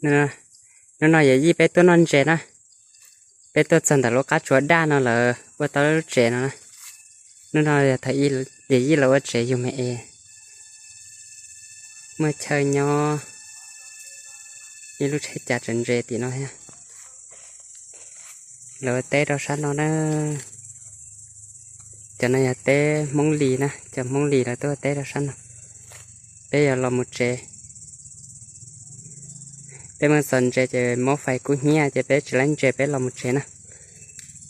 Hnub no yawm yij peb tuaj noj ntses na, peb tuaj txog ntawm lub qab tsuas daj no lawv ua tau lub tsev no na. Hnub no yog thaum yawm yij los ua tsev yug me es, muaj chaw nyob, ib lub tsheb cav tsaws ntses tim no thiab. Lawv ua teb rau sab no na. Cov no yog teb Hmoob Lis na, cov Hmoob Lis lawv tuaj ua teb rau sab no. Peb yuav los mus tsev. Peb mus xos ntses ces muab fais kub hnyiab ces peb tsis laib ntses peb los mus tsev na.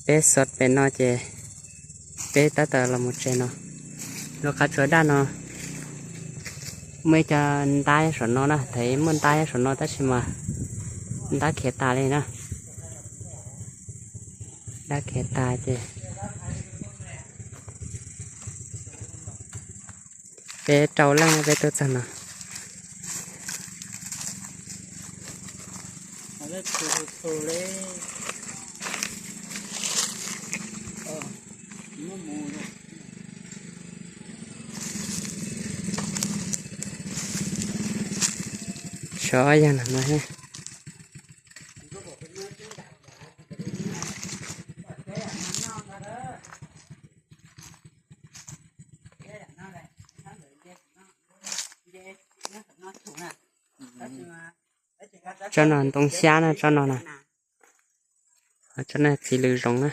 Peb xos pem no ces peb tab tom los mus tsev no. Lub qab tsuas daj no muaj ib co ntab saum no na, thaum muaj ntab saum no tab sis mas ntab khiav tas li na. Ntab khiav tas ces peb rau leej peb tuaj txog no. Tshuav ob yag no no thiab. Tsob no ntoo xyab na, tsob no na. Tsob no txiv lws zoov na.